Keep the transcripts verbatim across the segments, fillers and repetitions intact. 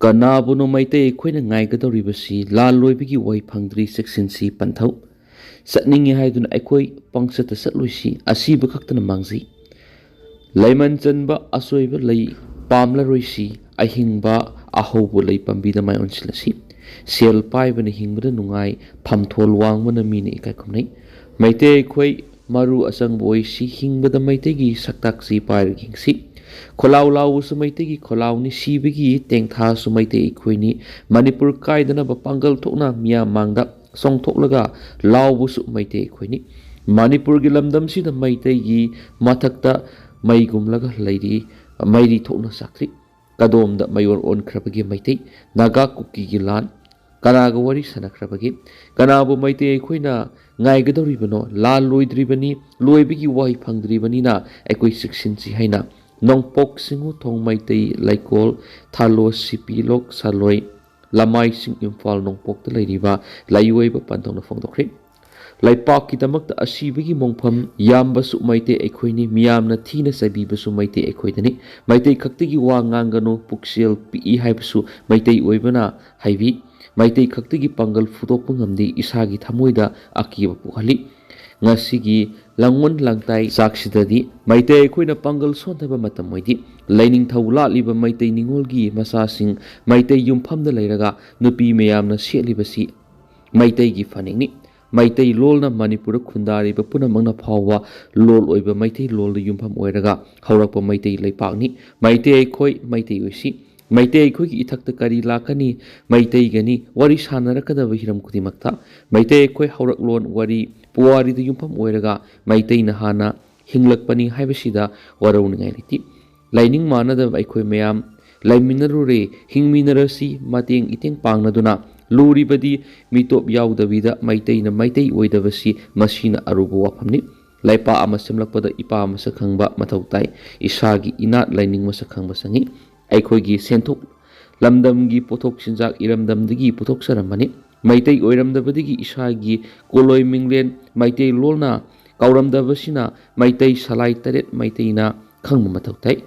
ꯀꯅꯥꯕꯨꯅꯣ ꯃꯩꯇꯩ ꯑꯩꯈꯣꯏꯅ ꯉꯥꯏꯒꯗꯧꯔꯤꯕꯁꯤ? ꯂꯥꯜ ꯂꯣꯏꯕꯒꯤ ꯋꯥꯍꯩ ꯐꯪꯗ꯭ꯔꯤ, ꯆꯦꯛꯁꯤꯟꯁꯤ, ꯄꯟꯊꯧ꯫ ꯆꯠꯅꯤꯡꯉꯤ ꯍꯥꯏꯗꯨꯅ ꯑꯩꯈꯣꯏ ꯄꯪꯆꯠꯇ ꯆꯠꯂꯣꯏꯁꯤ, ꯑꯁꯤꯕ ꯈꯛꯇꯅ ꯃꯥꯡꯖꯩ꯫ ꯂꯩꯃꯟ ꯆꯟꯕ ꯑꯆꯣꯏꯕ ꯂꯩ ꯄꯥꯝꯂꯔꯣꯏꯁꯤ, ꯑꯍꯤꯡꯕ ꯑꯍꯧꯕ ꯂꯩ ꯄꯥꯝꯕꯤꯗ ꯃꯥꯏ ꯑꯣꯟꯁꯤꯜꯂꯁꯤ꯫ ꯁꯦꯜ ꯄꯥꯏꯕꯅ ꯍꯤꯡꯕꯗ ꯅꯨꯡꯉꯥꯏ, ꯐꯝꯊꯣꯜ ꯋꯥꯡꯕꯅ ꯃꯤꯅ ꯏꯀꯥꯏ ꯈꯨꯝꯅꯩ꯫ ꯃꯩꯇꯩ ꯑꯩꯈꯣꯏ ꯃꯔꯨ ꯑꯆꯪꯕ ꯑꯣꯏꯁꯤ, ꯍꯤꯡꯕꯗ ꯃꯩꯇꯩꯒꯤ ꯁꯛꯇꯥꯛꯁꯤ ꯄꯥꯏꯔꯒ ꯍꯤꯡꯁꯤ꯫ ꯈꯣꯜꯂꯥꯎ ꯂꯥꯎꯕꯁꯨ ꯃꯩꯇꯩꯒꯤ ꯈꯣꯜꯂꯥꯎꯅꯤ, ꯁꯤꯕꯒꯤ ꯇꯦꯡꯊꯥꯁꯨ ꯃꯩꯇꯩ ꯑꯩꯈꯣꯏꯅꯤ꯫ ꯃꯅꯤꯄꯨꯔ ꯀꯥꯏꯗꯅꯕ ꯄꯥꯡꯒꯜ ꯊꯣꯛꯅ ꯃꯤꯌꯥꯝ ꯃꯥꯡꯗ ꯆꯣꯡꯊꯣꯛꯂꯒ ꯂꯥꯎꯕꯁꯨ ꯃꯩꯇꯩ ꯑꯩꯈꯣꯏꯅꯤ꯫ ꯃꯅꯤꯄꯨꯔꯒꯤ ꯂꯝꯗꯝꯁꯤꯗ ꯃꯩꯇꯩꯒꯤ ꯃꯊꯛꯇ ꯃꯩꯒꯨꯝꯂꯒ ꯂꯩꯔꯤ, ꯃꯩꯔꯤ ꯊꯣꯛꯅ ꯆꯥꯛꯈ꯭ꯔꯤ꯫ ꯀꯗꯣꯝꯗ ꯃꯌꯣꯟ ꯑꯣꯟꯈ꯭ꯔꯕꯒꯦ ꯃꯩꯇꯩ? ꯅꯥꯒꯥ ꯀꯨꯀꯤꯒꯤ ꯂꯥꯟ ꯀꯅꯥꯒ ꯋꯥꯔꯤ ꯁꯥꯟꯅꯈ꯭ꯔꯕꯒꯦ? ꯀꯅꯥꯕꯨ ꯃꯩꯇꯩ ꯑꯩꯈꯣꯏꯅ ꯉꯥꯏꯒꯗꯧꯔꯤꯕꯅꯣ? ꯂꯥꯟ ꯂꯣꯏꯗ꯭ꯔꯤꯕꯅꯤ, ꯂꯣꯏꯕꯒꯤ ꯋꯥꯍꯩ ꯐꯪꯗ꯭ꯔꯤꯕꯅꯤꯅ ꯑꯩꯈꯣꯏ ꯆꯦꯛꯁꯤꯟꯁꯤ ꯍꯥꯏꯅ ꯅꯣꯡꯄꯣꯛ ꯁꯤꯡꯉꯨꯊꯣꯡ ꯃꯩꯇꯩ ꯂꯩꯀꯣꯜ, ꯊꯥꯂꯣ, ꯁꯤꯄꯤ, ꯂꯣꯛ ꯁꯥꯂꯣꯏ, ꯂꯃꯥꯏꯁꯤꯡ, ꯏꯝꯐꯥꯜ ꯅꯣꯡꯄꯣꯛꯇ ꯂꯩꯔꯤꯕ ꯂꯩꯑꯣꯏꯕ ꯄꯟꯊꯧꯅ ꯐꯣꯡꯗꯣꯛꯈ꯭ꯔꯦ꯫ ꯂꯩꯄꯥꯛꯀꯤꯗꯃꯛꯇ ꯑꯁꯤꯕꯒꯤ ꯃꯣꯡꯐꯝ ꯌꯥꯝꯕꯁꯨ ꯃꯩꯇꯩ ꯑꯩꯈꯣꯏꯅꯤ꯫ ꯃꯤꯌꯥꯝꯅ ꯊꯤꯅ ꯆꯩꯕꯤꯕꯁꯨ ꯃꯩꯇꯩ ꯑꯩꯈꯣꯏꯗꯅꯤ꯫ ꯃꯩꯇꯩ ꯈꯛꯇꯒꯤ ꯋꯥ ꯉꯥꯡꯒꯅꯨ, ꯄꯨꯛꯆꯦꯜ ꯄꯤꯛꯏ ꯍꯥꯏꯕꯁꯨ ꯃꯩꯇꯩ ꯑꯣꯏꯕꯅ ꯍꯥꯏꯕꯤ꯫ ꯃꯩꯇꯩ ꯈꯛꯇꯒꯤ ꯄꯥꯡꯒꯜ ꯐꯨꯗꯣꯛꯄ ꯉꯝꯗꯦ, ꯏꯁꯥꯒꯤ ꯊꯃꯣꯏꯗ ꯑꯀꯤꯕ ꯄꯣꯛꯍꯜꯂꯤ꯫ ꯉꯁꯤꯒꯤ ꯂꯥꯡꯑꯣꯟ ꯂꯥꯡꯇꯥꯏ ꯆꯥꯛꯁꯤꯗꯗꯤ ꯃꯩꯇꯩ ꯑꯩꯈꯣꯏꯅ ꯄꯥꯡꯒꯜ ꯁꯣꯟꯊꯕ ꯃꯇꯝ ꯑꯣꯏꯗꯦ꯫ ꯂꯩꯅꯤꯡꯊꯧ ꯂꯥꯠꯂꯤꯕ ꯃꯩꯇꯩ ꯅꯤꯉꯣꯜꯒꯤ ꯃꯆꯥꯁꯤꯡ ꯃꯩꯇꯩ ꯌꯨꯝꯐꯝꯗ ꯂꯩꯔꯒ ꯅꯨꯄꯤ ꯃꯌꯥꯝꯅ ꯁꯦꯠꯂꯤꯕꯁꯤ ꯃꯩꯇꯩꯒꯤ ꯐꯅꯦꯛꯅꯤ꯫ ꯃꯩꯇꯩ ꯂꯣꯜꯅ ꯃꯅꯤꯄꯨꯔꯗ ꯈꯨꯟꯗꯥꯔꯤꯕ ꯄꯨꯝꯅꯃꯛꯅ ꯐꯥꯎꯕ ꯂꯣꯜ ꯑꯣꯏꯕ ꯃꯩꯇꯩ ꯂꯣꯜꯗ ꯌꯨꯝꯐꯝ ꯑꯣꯏꯔꯒ ꯍꯧꯔꯛꯄ ꯃꯩꯇꯩ ꯂꯩꯄꯥꯛꯅꯤ꯫ ꯃꯩꯇꯩ ꯑꯩꯈꯣꯏ ꯃꯩꯇꯩ ꯑꯣꯏꯁꯤ꯫ ꯃꯩꯇꯩ ꯑꯩꯈꯣꯏꯒꯤ ꯏꯊꯛꯇ ꯀꯔꯤ ꯂꯥꯛꯀꯅꯤ? ꯃꯩꯇꯩꯒꯅꯤ꯫ ꯋꯥꯔꯤ ꯁꯥꯟꯅꯔꯛꯀꯗꯕ ꯍꯤꯔꯝ ꯈꯨꯗꯤꯡꯃꯛꯇ ꯃꯩꯇꯩ ꯑꯩꯈꯣꯏ ꯍꯧꯔꯛꯂꯣꯟ, ꯋꯥꯔꯤ, ꯄꯨꯋꯥꯔꯤꯗ ꯌꯨꯝꯐꯝ ꯑꯣꯏꯔꯒ ꯃꯩꯇꯩꯅ ꯍꯥꯟꯅ ꯍꯤꯡꯂꯛꯄꯅꯤ ꯍꯥꯏꯕꯁꯤꯗ ꯋꯥꯔꯧꯅꯤꯡꯉꯥꯏ ꯂꯩꯇꯦ꯫ ꯂꯥꯏꯅꯤꯡ ꯃꯥꯟꯅꯗꯕ ꯑꯩꯈꯣꯏ ꯃꯌꯥꯝ ꯂꯩꯃꯤꯟꯅꯔꯨꯔꯦ, ꯍꯤꯡꯃꯤꯟꯅꯔꯁꯤ, ꯃꯇꯦꯡ ꯏꯇꯦꯡ ꯄꯥꯡꯅꯗꯨꯅ꯫ ꯂꯨꯔꯤꯕꯗꯤ ꯃꯤꯇꯣꯞ ꯌꯥꯎꯗꯕꯤꯗ ꯃꯩꯇꯩꯅ ꯃꯩꯇꯩ ꯑꯣꯏꯗꯕꯁꯤ, ꯃꯁꯤꯅ ꯑꯔꯨꯕ ꯋꯥꯐꯝꯅꯤ꯫ ꯂꯩꯄꯥꯛ ꯑꯃ ꯁꯦꯝꯂꯛꯄꯗ ꯏꯄꯥ ꯃꯁꯛ ꯈꯪꯕ ꯃꯊꯧ ꯇꯥꯏ꯫ ꯏꯁꯥꯒꯤ ꯏꯅꯥꯠ ꯂꯥꯏꯅꯤꯡ ꯃꯁꯛ ꯈꯪꯕ ꯆꯪꯏ꯫ ꯑꯩꯈꯣꯏꯒꯤ ꯁꯦꯟꯊꯣꯛ ꯂꯝꯗꯝꯒꯤ ꯄꯣꯠꯊꯣꯛ ꯆꯤꯟꯖꯥꯛ ꯏꯔꯝꯗꯝꯗꯒꯤ ꯄꯨꯊꯣꯛꯆꯔꯝꯕꯅꯤ꯫ ꯃꯩꯇꯩ ꯑꯣꯏꯔꯝꯗꯕꯗꯒꯤ ꯏꯁꯥꯒꯤ ꯀꯣꯂꯣꯏ ꯃꯤꯡꯂꯦꯟ ꯃꯩꯇꯩꯂꯣꯟꯅ ꯀꯥꯎꯔꯝꯗꯕꯁꯤꯅ ꯃꯩꯇꯩ ꯁꯂꯥꯏ ꯇꯔꯦꯠ ꯃꯩꯇꯩꯅ ꯈꯪꯕ ꯃꯊꯧ ꯇꯥꯏ꯫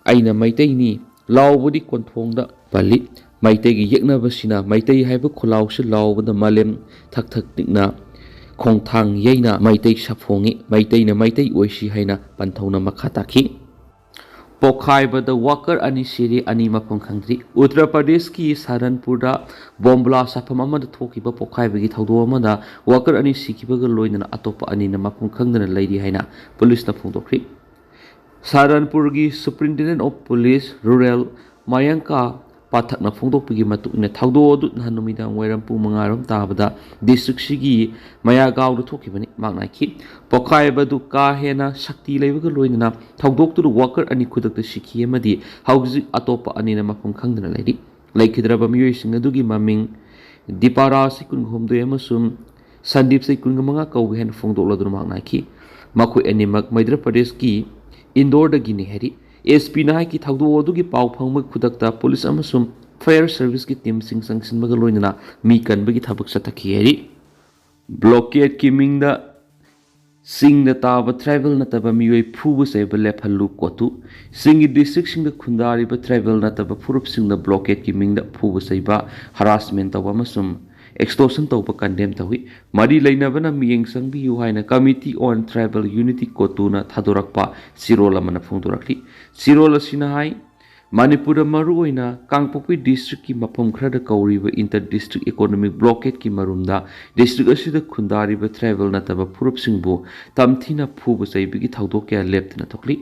ꯑꯩꯅ ꯃꯩꯇꯩꯅꯤ, ꯂꯥꯎꯕꯗꯤ ꯀꯣꯟꯊꯣꯡꯗ ꯄꯜꯂꯤ꯫ ꯃꯩꯇꯩꯒꯤ ꯌꯦꯛꯅꯕꯁꯤꯅ ꯃꯩꯇꯩ ꯍꯥꯏꯕ ꯈꯨꯜꯂꯥꯎꯁꯤ ꯂꯥꯎꯕꯗ ꯃꯥꯂꯦꯝ ꯊꯛ ꯊꯛ ꯅꯤꯛꯅ ꯈꯣꯡꯊꯥꯡ ꯌꯩꯅ ꯃꯩꯇꯩ ꯁꯥꯐꯣꯡꯉꯤ꯫ ꯃꯩꯇꯩꯅ ꯃꯩꯇꯩ ꯑꯣꯏꯁꯤ ꯍꯥꯏꯅ ꯄꯟꯊꯧꯅ ꯃꯈꯥ ꯇꯥꯈꯤ꯫ ꯄꯣꯈꯥꯏꯕꯗ ꯋꯥꯀꯔ ꯑꯅꯤ ꯁꯤꯔꯤ, ꯑꯅꯤ ꯃꯐꯝ ꯈꯪꯗ꯭ꯔꯤ꯫ ꯎꯠꯇꯔ ꯄ꯭ꯔꯗꯦꯁꯀꯤ ꯁꯍꯥꯔꯟꯄꯨꯔꯗ ꯕꯣꯝꯕ ꯕ꯭ꯂꯥꯁ ꯁꯥꯐꯝ ꯑꯃꯗ ꯊꯣꯛꯈꯤꯕ ꯄꯣꯈꯥꯏꯕꯒꯤ ꯊꯧꯗꯣꯛ ꯑꯃꯗ ꯋꯥꯀꯔ ꯑꯅꯤ ꯁꯤꯈꯤꯕꯒ ꯂꯣꯏꯅꯅ ꯑꯇꯣꯞꯄ ꯑꯅꯤꯅ ꯃꯐꯝ ꯈꯪꯗꯅ ꯂꯩꯔꯤ ꯍꯥꯏꯅ ꯄꯨꯂꯤꯁꯅ ꯐꯣꯡꯗꯣꯛꯈ꯭ꯔꯤ꯫ ꯁꯍꯥꯔꯟꯄꯨꯔꯒꯤ Superintendent of Police Rural ꯃꯌꯥꯡꯀꯥ ꯄꯥꯊꯛꯅ ꯐꯣꯡꯗꯣꯛꯄꯒꯤ ꯃꯇꯨꯡ ꯏꯟꯅ ꯊꯧꯗꯣꯛ ꯑꯗꯨ ꯅꯍꯥꯟ ꯅꯨꯃꯤꯗꯥꯡ ꯋꯥꯏꯔꯝ ꯄꯨꯡ ꯃꯉꯥ ꯔꯣꯝ ꯇꯥꯕꯗ ꯗꯤꯁꯇ꯭ꯔꯤꯛꯁꯤꯒꯤ ꯃꯌꯥꯒꯥꯎꯗ ꯊꯣꯛꯈꯤꯕꯅꯤ꯫ ꯃꯍꯥꯛꯅ ꯍꯥꯏꯈꯤ, ꯄꯣꯈꯥꯏꯕꯗꯨ ꯀꯥ ꯍꯦꯟꯅ ꯁꯛꯇꯤ ꯂꯩꯕꯒ ꯂꯣꯏꯅꯅ ꯊꯧꯗꯣꯛꯇꯨꯗ ꯋꯥꯀꯔ ꯑꯅꯤ ꯈꯨꯗꯛꯇ ꯁꯤꯈꯤ ꯑꯃꯗꯤ ꯍꯧꯖꯤꯛ ꯑꯇꯣꯞꯄ ꯑꯅꯤꯅ ꯃꯐꯝ ꯈꯪꯗꯅ ꯂꯩꯔꯤ꯫ ꯂꯩꯈꯤꯗ꯭ꯔꯕ ꯃꯤꯑꯣꯏꯁꯤꯡ ꯑꯗꯨꯒꯤ ꯃꯃꯤꯡ ꯗꯤꯄꯥꯔꯥ ꯆꯍꯤ ꯀꯨꯟꯒ ꯍꯨꯝꯗꯣꯏ ꯑꯃꯁꯨꯡ ꯁꯟꯗꯤꯞ ꯆꯍꯤ ꯀꯨꯟꯒ ꯃꯉꯥ ꯀꯧꯏ ꯍꯥꯏꯅ ꯐꯣꯡꯗꯣꯛꯂꯗꯨꯅ ꯃꯍꯥꯛꯅ ꯍꯥꯏꯈꯤ꯫ ꯃꯈꯣꯏ ꯑꯅꯤꯃꯛ ꯃꯩꯙ꯭ꯔ ꯄ꯭ꯔꯗꯦꯁꯀꯤ ꯏꯟꯗꯣꯔꯗꯒꯤꯅꯤ ꯍꯥꯏꯔꯤ꯫ ꯑꯦꯁ ꯄꯤꯅ ꯍꯥꯏꯈꯤ, ꯊꯧꯗꯣꯛ ꯑꯗꯨꯒꯤ ꯄꯥꯎ ꯐꯪꯕ ꯈꯨꯗꯛꯇ ꯄꯨꯂꯤꯁ ꯑꯃꯁꯨꯡ ꯐꯥꯌꯔ ꯁꯔꯚꯤꯁꯀꯤ ꯇꯤꯝꯁꯤꯡ ꯆꯪꯁꯤꯟꯕꯒ ꯂꯣꯏꯅꯅ ꯃꯤ ꯀꯟꯕꯒꯤ ꯊꯕꯛ ꯆꯠꯊꯈꯤ ꯍꯥꯏꯔꯤ꯫ ꯕ꯭ꯂꯣꯀꯦꯠꯀꯤ ꯃꯤꯡꯗ ꯆꯤꯡꯗ ꯇꯥꯕ ꯇ꯭ꯔꯥꯏꯕꯦꯜ ꯅꯠꯇꯕ ꯃꯤꯑꯣꯏ ꯐꯨꯕ ꯆꯩꯕ ꯂꯦꯞꯍꯜꯂꯨ꯫ ꯀꯣꯇꯨ ꯆꯤꯡꯒꯤ ꯗꯤꯁꯇ꯭ꯔꯤꯛꯁꯤꯡꯗ ꯈꯨꯟꯗꯥꯔꯤꯕ ꯇ꯭ꯔꯥꯏꯕꯦꯜ ꯅꯠꯇꯕ ꯐꯨꯔꯨꯞꯁꯤꯡꯗ ꯕ꯭ꯂꯣꯀꯦꯠꯀꯤ ꯃꯤꯡꯗ ꯐꯨꯕ ꯆꯩꯕ, ꯍꯔꯥꯁꯃꯦꯟ ꯇꯧꯕ ꯑꯃꯁꯨꯡ ꯑꯦꯛꯁꯇꯣꯔꯁꯟ ꯇꯧꯕ ꯀꯟꯗꯦꯝ ꯇꯧꯏ꯫ ꯃꯔꯤ ꯂꯩꯅꯕꯅ ꯃꯤꯠꯌꯦꯡ ꯆꯪꯕꯤꯌꯨ ꯍꯥꯏꯅ Committee on Tribal Unity, ꯀꯣꯇꯨꯅ ꯊꯥꯗꯣꯔꯛꯄ ꯆꯦꯔꯣꯜ ꯑꯃꯅ ꯐꯣꯡꯗꯣꯔꯛꯂꯤ꯫ ꯆꯦꯔꯣꯜ ꯑꯁꯤꯅ ꯍꯥꯏ, ꯃꯅꯤꯄꯨꯔꯗ ꯃꯔꯨꯑꯣꯏꯅ ꯀꯥꯡꯄꯣꯛꯄꯤ ꯗꯤꯁꯇ꯭ꯔꯤꯛꯀꯤ ꯃꯐꯝ ꯈꯔꯗ ꯀꯧꯔꯤꯕ ꯏꯟꯇꯔ ꯗꯤꯁꯇ꯭ꯔꯤꯛ ꯏꯀꯣꯅꯣꯃꯤꯛ ꯕ꯭ꯂꯣꯀꯦꯠꯀꯤ ꯃꯔꯨꯝꯗ ꯗꯤꯁꯇ꯭ꯔꯤꯛ ꯑꯁꯤꯗ ꯈꯨꯟꯗꯥꯔꯤꯕ ꯇ꯭ꯔꯥꯏꯕꯦꯜ ꯅꯠꯇꯕ ꯐꯨꯔꯨꯞꯁꯤꯡꯕꯨ ꯇꯝꯊꯤꯅ ꯐꯨꯕ ꯆꯩꯕꯒꯤ ꯊꯧꯗꯣꯛ ꯀꯌꯥ ꯂꯦꯞꯇꯅ ꯊꯣꯛꯂꯤ꯫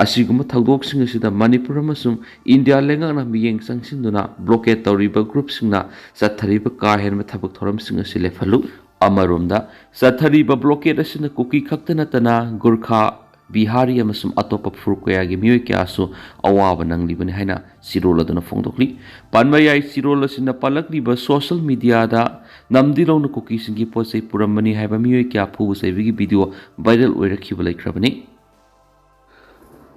ꯑꯁꯤꯒꯨꯝꯕ ꯊꯧꯗꯣꯛꯁꯤꯡ ꯑꯁꯤꯗ ꯃꯅꯤꯄꯨꯔ ꯑꯃꯁꯨꯡ ꯏꯟꯗꯤꯌꯥ ꯂꯩꯉꯥꯛꯅ ꯃꯤꯠꯌꯦꯡ ꯆꯪꯁꯤꯟꯗꯨꯅ ꯕ꯭ꯂꯣꯀꯦꯠ ꯇꯧꯔꯤꯕ ꯒ꯭ꯔꯨꯞꯁꯤꯡꯅ ꯆꯠꯊꯔꯤꯕ ꯀꯥ ꯍꯦꯟꯕ ꯊꯕꯛ ꯊꯧꯔꯝꯁꯤꯡ ꯑꯁꯤ ꯂꯦꯞꯍꯜꯂꯨ꯫ ꯑꯃꯔꯣꯝꯗ, ꯆꯠꯊꯔꯤꯕ ꯕ꯭ꯂꯣꯀꯦꯠ ꯑꯁꯤꯅ ꯀꯨꯀꯤ ꯈꯛꯇ ꯅꯠꯇꯅ ꯒꯨꯔꯈꯥ, ꯕꯤꯍꯥꯔꯤ ꯑꯃꯁꯨꯡ ꯑꯇꯣꯞꯄ ꯐꯨꯔꯨꯞ ꯀꯌꯥꯒꯤ ꯃꯤꯑꯣꯏ ꯀꯌꯥꯁꯨ ꯑꯋꯥꯕ ꯅꯪꯂꯤꯕꯅꯤ ꯍꯥꯏꯅ ꯆꯦꯔꯣꯜ ꯑꯗꯨꯅ ꯐꯣꯡꯗꯣꯛꯂꯤ꯫ ꯄꯟꯕ ꯌꯥꯏ, ꯆꯦꯔꯣꯜ ꯑꯁꯤꯅ ꯄꯜꯂꯛꯂꯤꯕ ꯁꯣꯁꯤꯌꯦꯜ ꯃꯤꯗꯤꯌꯥꯗ ꯅꯝꯗꯤꯂꯧꯅ ꯀꯨꯀꯤꯁꯤꯡꯒꯤ ꯄꯣꯠ ꯆꯩ ꯄꯨꯔꯝꯕꯅꯤ ꯍꯥꯏꯕ ꯃꯤꯑꯣꯏ ꯀꯌꯥ ꯐꯨꯕ ꯆꯩꯕꯒꯤ ꯚꯤꯗꯤꯑꯣ ꯚꯥꯏꯔꯦꯜ ꯑꯣꯏꯔꯛꯈꯤꯕ ꯂꯩꯈ꯭ꯔꯕꯅꯤ꯫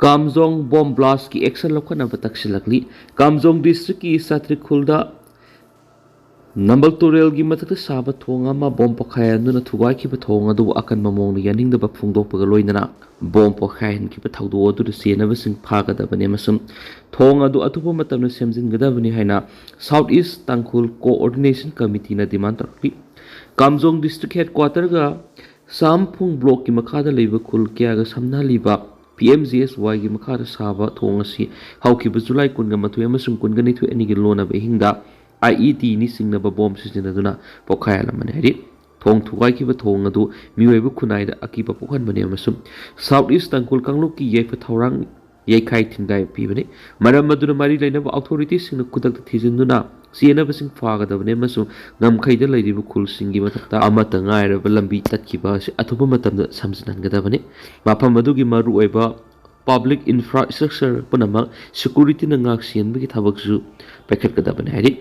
ꯀꯥꯝꯖꯣꯡ ꯕꯣꯝ ꯕ꯭ꯂꯥꯁꯀꯤ ꯑꯦꯛꯁꯟ ꯂꯧꯈꯠꯅꯕ ꯇꯛꯁꯤꯜꯂꯛꯂꯤ꯫ ꯀꯥꯝꯖꯣꯡ ꯗꯤꯁꯇ꯭ꯔꯤꯛꯀꯤ ꯁꯥꯇ꯭ꯔꯤꯈꯨꯜꯗ ꯅꯝꯕꯜ ꯇꯨꯔꯦꯜꯒꯤ ꯃꯊꯛꯇ ꯁꯥꯕ ꯊꯣꯡ ꯑꯃ ꯕꯣꯝ ꯄꯣꯈꯥꯏꯍꯟꯗꯨꯅ ꯊꯨꯒꯥꯏꯈꯤꯕ ꯊꯣꯡ ꯑꯗꯨꯕꯨ ꯑꯀꯟꯕ ꯃꯑꯣꯡꯗ ꯌꯥꯅꯤꯡꯗꯕ ꯐꯣꯡꯗꯣꯛꯄꯒ ꯂꯣꯏꯅꯅ ꯕꯣꯝ ꯄꯣꯈꯥꯏꯍꯟꯈꯤꯕ ꯊꯧꯗꯣꯛ ꯑꯗꯨꯗ ꯆꯦꯟꯅꯕꯁꯤꯡ ꯐꯥꯒꯗꯕꯅꯤ ꯑꯃꯁꯨꯡ ꯊꯣꯡ ꯑꯗꯨ ꯑꯊꯨꯕ ꯃꯇꯝꯗ ꯁꯦꯝꯖꯤꯟꯒꯗꯕꯅꯤ ꯍꯥꯏꯅ ꯁꯥꯎꯠ ꯏꯁ ꯇꯥꯡꯈꯨꯜ ꯀꯣꯑꯣꯔꯗꯤꯅꯦꯁꯟ ꯀꯃꯤꯇꯤꯅ ꯗꯤꯃꯥꯟ ꯇꯧꯔꯛꯂꯤ꯫ ꯀꯥꯝꯖꯣꯡ ꯗꯤꯁꯇ꯭ꯔꯤꯛ ꯍꯦꯗꯀ꯭ꯋꯥꯇꯔꯒ ꯁꯥꯝꯐꯨꯡ ꯕ꯭ꯂꯣꯛꯀꯤ ꯃꯈꯥꯗ ꯂꯩꯕ ꯈꯨꯜ ꯀꯌꯥꯒ ꯁꯝꯅꯍꯜꯂꯤꯕ ꯄꯤ ꯑꯦꯝ ꯖꯤ ꯑꯦꯁ ꯋꯥꯏꯒꯤ ꯃꯈꯥꯗ ꯁꯥꯕ ꯊꯣꯡ ꯑꯁꯤ ꯍꯧꯈꯤꯕ ꯖꯨꯂꯥꯏ ꯀꯨꯟꯒ ꯃꯥꯊꯣꯏ ꯑꯃꯁꯨꯡ ꯀꯨꯟꯒ ꯅꯤꯊꯣꯏ ꯑꯅꯤꯒꯤ ꯂꯣꯟꯅꯕ ꯑꯍꯤꯡꯗ ꯑꯥꯏ ꯏ ꯗꯤꯅꯤ ꯆꯤꯡꯅꯕ ꯕꯣꯝ ꯁꯤꯖꯤꯟꯅꯗꯨꯅ ꯄꯣꯈꯥꯏꯍꯜꯂꯝꯕꯅꯤ ꯍꯥꯏꯔꯤ꯫ ꯊꯣꯡ ꯊꯨꯒꯥꯏꯈꯤꯕ ꯊꯣꯡ ꯑꯗꯨ ꯃꯤꯑꯣꯏꯕ ꯈꯨꯟꯅꯥꯏꯗ ꯑꯀꯤꯕ ꯄꯣꯛꯍꯟꯕꯅꯤ ꯑꯃꯁꯨꯡ ꯁꯥꯎꯠ ꯏꯁ ꯇꯥꯡꯈꯨꯜ ꯀꯥꯡꯂꯨꯞꯀꯤ ꯌꯥꯏꯐ ꯊꯧꯔꯥꯡ ꯌꯩꯈꯥꯏ ꯊꯤꯟꯒꯥꯏ ꯄꯤꯕꯅꯤ꯫ ꯃꯔꯝ ꯑꯗꯨꯅ ꯃꯔꯤ ꯂꯩꯅꯕ ꯑꯣꯊꯣꯔꯤꯇꯤꯁꯤꯡꯅ ꯈꯨꯗꯛꯇ ꯊꯤꯖꯤꯟꯗꯨꯅ ꯆꯦꯟꯅꯕꯁꯤꯡ ꯐꯥꯒꯗꯕꯅꯤ ꯑꯃꯁꯨꯡ ꯉꯝꯈꯩꯗ ꯂꯩꯔꯤꯕ ꯈꯨꯜꯁꯤꯡꯒꯤ ꯃꯊꯛꯇ ꯑꯃꯠꯇ ꯉꯥꯏꯔꯕ ꯂꯝꯕꯤ ꯇꯠꯈꯤꯕ ꯑꯁꯤ ꯑꯊꯨꯕ ꯃꯇꯝꯗ ꯁꯝꯖꯤꯟꯍꯟꯒꯗꯕꯅꯤ꯫ ꯃꯐꯝ ꯑꯗꯨꯒꯤ ꯃꯔꯨꯑꯣꯏꯕ ꯄꯕ꯭ꯂꯤꯛ ꯏꯟꯐ꯭ꯔꯥꯁ꯭ꯇ꯭ꯔꯛꯆꯔ ꯄꯨꯝꯅꯃꯛ ꯁꯦꯀꯨꯔꯤꯇꯤꯅ ꯉꯥꯛ ꯁꯦꯟꯕꯒꯤ ꯊꯕꯛꯁꯨ ꯄꯥꯏꯈꯠꯀꯗꯕꯅꯤ ꯍꯥꯏꯔꯤ꯫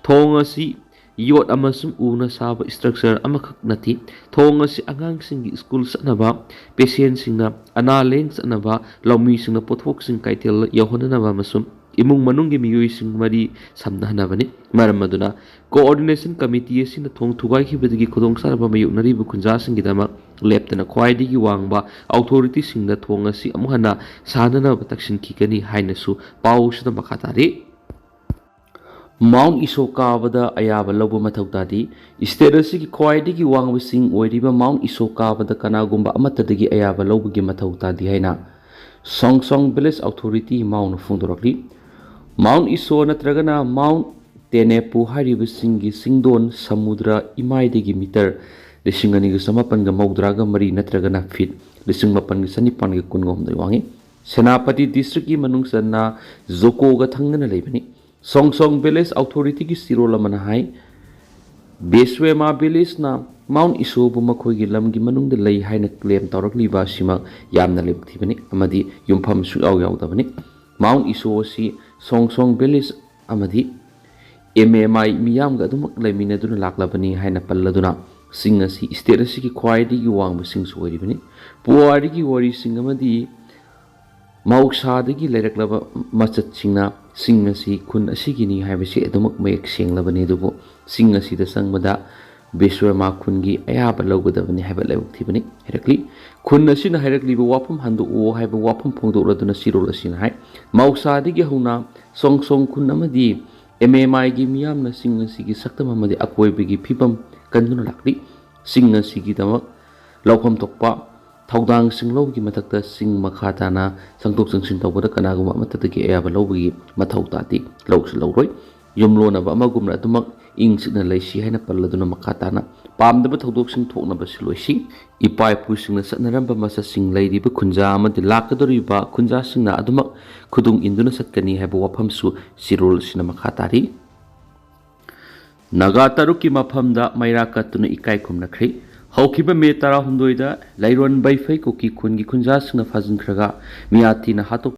ꯊꯣꯡ ꯑꯁꯤ ꯌꯣꯠ ꯑꯃꯁꯨꯡ ꯎꯅ ꯁꯥꯕ ꯏꯁꯇ꯭ꯔꯛꯆꯔ ꯑꯃꯈꯛ ꯅꯠꯇꯦ꯫ ꯊꯣꯡ ꯑꯁꯤ ꯑꯉꯥꯡꯁꯤꯡꯒꯤ ꯁ꯭ꯀꯨꯜ ꯆꯠꯅꯕ, ꯄꯦꯁꯦꯟꯁꯤꯡꯅ ꯑꯅꯥ ꯂꯥꯌꯦꯡ ꯆꯠꯅꯕ, ꯂꯧꯃꯤꯁꯤꯡꯅ ꯄꯣꯠꯊꯣꯛꯁꯤꯡ ꯀꯩꯊꯦꯜ ꯌꯧꯍꯟꯅꯅꯕ ꯑꯃꯁꯨꯡ ꯏꯃꯨꯡ ꯃꯅꯨꯡꯒꯤ ꯃꯤꯑꯣꯏꯁꯤꯡ ꯃꯔꯤ ꯁꯝꯅꯍꯟꯅꯕꯅꯤ꯫ ꯃꯔꯝ ꯑꯗꯨꯅ ꯀꯣꯑꯣꯔꯗꯤꯅꯦꯁꯟ ꯀꯃꯤꯇꯤ ꯑꯁꯤꯅ ꯊꯣꯡ ꯊꯨꯒꯥꯏꯈꯤꯕꯗꯒꯤ ꯈꯨꯗꯣꯡꯆꯥꯗꯕ ꯃꯥꯌꯣꯛꯅꯔꯤꯕ ꯈꯨꯟꯖꯥꯁꯤꯡꯒꯤꯗꯃꯛ ꯂꯦꯞꯇꯅ ꯈ꯭ꯋꯥꯏꯗꯒꯤ ꯋꯥꯡꯕ ꯑꯣꯊꯣꯔꯤꯇꯤꯁꯤꯡꯗ ꯊꯣꯡ ꯑꯁꯤ ꯑꯃꯨꯛ ꯍꯟꯅ ꯁꯥꯅꯅꯕ ꯇꯛꯁꯤꯟꯈꯤꯒꯅꯤ ꯍꯥꯏꯅꯁꯨ ꯄꯥꯎꯁꯤꯗ ꯃꯈꯥ ꯇꯥꯔꯤ꯫ ꯃꯥꯎꯟ ꯏꯁꯣ ꯀꯥꯕꯗ ꯑꯌꯥꯕ ꯂꯧꯕ ꯃꯊꯧ ꯇꯥꯗꯦ꯫ ꯁ꯭ꯇꯦꯠ ꯑꯁꯤꯒꯤ ꯈ꯭ꯋꯥꯏꯗꯒꯤ ꯋꯥꯡꯕ ꯆꯤꯡ ꯑꯣꯏꯔꯤꯕ ꯃꯥꯎꯟ ꯏꯁꯣ ꯀꯥꯕꯗ ꯀꯅꯥꯒꯨꯝꯕ ꯑꯃꯠꯇꯗꯒꯤ ꯑꯌꯥꯕ ꯂꯧꯕꯒꯤ ꯃꯊꯧ ꯇꯥꯗꯦ ꯍꯥꯏꯅ ꯁꯣꯡꯁꯣꯡ ꯚꯤꯂꯦꯖ ꯑꯣꯊꯣꯔꯤꯇꯤ ꯃꯥꯎꯟꯅ ꯐꯣꯡꯗꯣꯔꯛꯂꯤ꯫ ꯃꯥꯎꯟ ꯏꯁꯣ ꯅꯠꯇ꯭ꯔꯒꯅ ꯃꯥꯎꯟ ꯇꯦꯅꯦꯄꯨ ꯍꯥꯏꯔꯤꯕꯁꯤꯡꯒꯤ ꯆꯤꯡꯗꯣꯟ ꯁꯃꯨꯗ꯭ꯔ ꯏꯃꯥꯏꯗꯒꯤ ꯃꯤꯇꯔ ꯂꯤꯁꯤꯡ ꯑꯅꯤꯒ ꯆꯃꯥꯄꯟꯒ ꯃꯧꯗ꯭ꯔꯥꯒ ꯃꯔꯤ ꯅꯠꯇ꯭ꯔꯒꯅ ꯐꯤꯠ ꯂꯤꯁꯤꯡ ꯃꯥꯄꯟꯒ ꯆꯅꯤꯄꯥꯟꯒ ꯀꯨꯟꯒ ꯍꯨꯝꯗꯣꯏ ꯋꯥꯡꯉꯤ꯫ ꯁꯦꯅꯥꯄꯇꯤ ꯗꯤꯁꯇ꯭ꯔꯤꯛꯀꯤ ꯃꯅꯨꯡ ꯆꯟꯅ ꯖꯣꯀꯣꯒ ꯊꯪꯅꯅ ꯂꯩꯕꯅꯤ꯫ ꯁꯣꯡꯁꯣꯡ ꯚꯤꯂꯦꯖ ꯑꯣꯊꯣꯔꯤꯇꯤꯒꯤ ꯆꯤꯔꯣꯜ ꯑꯃꯅ ꯍꯥꯏ, ꯕꯦꯁꯋꯦꯃꯥ ꯚꯤꯂꯦꯖꯅ ꯃꯥꯎꯟ ꯏꯁꯣꯕꯨ ꯃꯈꯣꯏꯒꯤ ꯂꯝꯒꯤ ꯃꯅꯨꯡꯗ ꯂꯩ ꯍꯥꯏꯅ ꯀ꯭ꯂꯦꯝ ꯇꯧꯔꯛꯂꯤꯕ ꯑꯁꯤꯃꯛ ꯌꯥꯝꯅ ꯂꯥꯏꯕꯛ ꯊꯤꯕꯅꯤ ꯑꯃꯗꯤ ꯌꯨꯝꯐꯝ ꯁꯨꯡꯌꯥꯎ ꯌꯥꯎꯗꯕꯅꯤ꯫ ꯃꯥꯎꯟ ꯏꯁꯣ ꯑꯁꯤ ꯁꯣꯡꯁꯣꯡ ꯚꯤꯂꯦꯖ ꯑꯃꯗꯤ ꯑꯦꯝ ꯑꯦꯝ ꯑꯥꯏ ꯃꯤꯌꯥꯝꯒ ꯑꯗꯨꯃꯛ ꯂꯩꯃꯤꯟꯅꯗꯨꯅ ꯂꯥꯛꯂꯕꯅꯤ ꯍꯥꯏꯅ ꯄꯜꯂꯗꯨꯅ ꯆꯤꯡ ꯑꯁꯤ ꯁ꯭ꯇꯦꯠ ꯑꯁꯤꯒꯤ ꯈ꯭ꯋꯥꯏꯗꯒꯤ ꯋꯥꯡꯕ ꯆꯤꯡꯁꯨ ꯑꯣꯏꯔꯤꯕꯅꯤ꯫ ꯄꯨꯋꯥꯔꯤꯒꯤ ꯋꯥꯔꯤꯁꯤꯡ ꯑꯃꯗꯤ ꯃꯍꯧꯁꯥꯗꯒꯤ ꯂꯩꯔꯛꯂꯕ ꯃꯆꯠꯁꯤꯡꯅ ꯆꯤꯡ ꯑꯁꯤ ꯈꯨꯟ ꯑꯁꯤꯒꯤꯅꯤ ꯍꯥꯏꯕꯁꯤ ꯑꯗꯨꯃꯛ ꯃꯌꯦꯛ ꯁꯦꯡꯂꯕꯅꯤ, ꯑꯗꯨꯕꯨ ꯆꯤꯡ ꯑꯁꯤꯗ ꯆꯪꯕꯗ ꯕꯤꯁ꯭ꯋꯔꯃꯥ ꯈꯨꯟꯒꯤ ꯑꯌꯥꯕ ꯂꯧꯒꯗꯕꯅꯤ ꯍꯥꯏꯕ ꯂꯥꯏꯕꯛ ꯊꯤꯕꯅꯤ꯫ ꯍꯥꯏꯔꯛꯂꯤ꯫ ꯈꯨꯟ ꯑꯁꯤꯅ ꯍꯥꯏꯔꯛꯂꯤꯕ ꯋꯥꯐꯝ ꯍꯟꯗꯣꯛꯑꯣ ꯍꯥꯏꯕ ꯋꯥꯐꯝ ꯐꯣꯡꯗꯣꯛꯂꯗꯨꯅ ꯆꯤꯔꯣꯜ ꯑꯁꯤꯅ ꯍꯥꯏ, ꯃꯍꯧꯁꯥꯗꯒꯤ ꯍꯧꯅ ꯁꯣꯡꯁꯣꯡ ꯈꯨꯟ ꯑꯃꯗꯤ ꯑꯦꯝ ꯑꯦꯝ ꯑꯥꯏꯒꯤ ꯃꯤꯌꯥꯝꯅ ꯆꯤꯡ ꯑꯁꯤꯒꯤ ꯁꯛꯇꯝ ꯑꯃꯗꯤ ꯑꯀꯣꯏꯕꯒꯤ ꯐꯤꯕꯝ ꯀꯟꯗꯨꯅ ꯂꯥꯛꯂꯤ꯫ ꯆꯤꯡ ꯑꯁꯤꯒꯤꯗꯃꯛ ꯂꯧꯐꯝ ꯊꯣꯛꯄ ꯊꯧꯗꯥꯡꯁꯤꯡ ꯂꯧꯕꯒꯤ ꯃꯊꯛꯇ ꯆꯤꯡ ꯃꯈꯥ ꯇꯥꯅ ꯆꯪꯊꯣꯛ ꯆꯪꯁꯤꯟ ꯇꯧꯕꯗ ꯀꯅꯥꯒꯨꯝꯕ ꯑꯃꯠꯇꯗꯒꯤ ꯑꯌꯥꯕ ꯂꯧꯕꯒꯤ ꯃꯊꯧ ꯇꯥꯗꯦ, ꯂꯧꯁꯨ ꯂꯧꯔꯣꯏ꯫ ꯌꯨꯝꯂꯣꯟꯅꯕ ꯑꯃꯒꯨꯝꯅ ꯑꯗꯨꯃꯛ ꯏꯪ ꯆꯤꯛꯅ ꯂꯩꯁꯤ ꯍꯥꯏꯅ ꯄꯜꯂꯗꯨꯅ ꯃꯈꯥ ꯇꯥꯅ ꯄꯥꯝꯗꯕ ꯊꯧꯗꯣꯛꯁꯤꯡ ꯊꯣꯛꯅꯕ ꯁꯤꯜꯂꯣꯏꯁꯤ꯫ ꯏꯄꯥ ꯏꯄꯨꯁꯤꯡꯅ ꯆꯠꯅꯔꯝꯕ ꯃꯆꯠꯁꯤꯡ ꯂꯩꯔꯤꯕ ꯈꯨꯟꯖꯥ ꯑꯃꯗꯤ ꯂꯥꯛꯀꯗꯧꯔꯤꯕ ꯈꯨꯟꯖꯥꯁꯤꯡꯅ ꯑꯗꯨꯃꯛ ꯈꯨꯗꯨꯡ ꯏꯟꯗꯨꯅ ꯆꯠꯀꯅꯤ ꯍꯥꯏꯕ ꯋꯥꯐꯝꯁꯨ ꯆꯤꯔꯣꯜ ꯑꯁꯤꯅ ꯃꯈꯥ ꯇꯥꯔꯤ꯫ ꯅꯥꯒꯥ ꯇꯔꯨꯛꯀꯤ ꯃꯐꯝꯗ ꯃꯩꯔꯥ ꯀꯠꯇꯨꯅ ꯏꯀꯥꯏ ꯈꯨꯝꯅꯈ꯭ꯔꯦ꯫ ꯍꯧꯈꯤꯕ ꯃꯦ ꯇꯔꯥꯍꯨꯝꯗꯣꯏꯗ ꯂꯩꯔꯣꯟ ꯕꯩꯐꯩ ꯀꯨꯀꯤ ꯈꯨꯟꯒꯤ ꯈꯨꯟꯖꯥꯁꯤꯡꯅ ꯐꯥꯖꯤꯟꯈ꯭ꯔꯒ ꯃꯤꯌꯥꯊꯤꯅ ꯍꯥꯠꯇꯣꯛ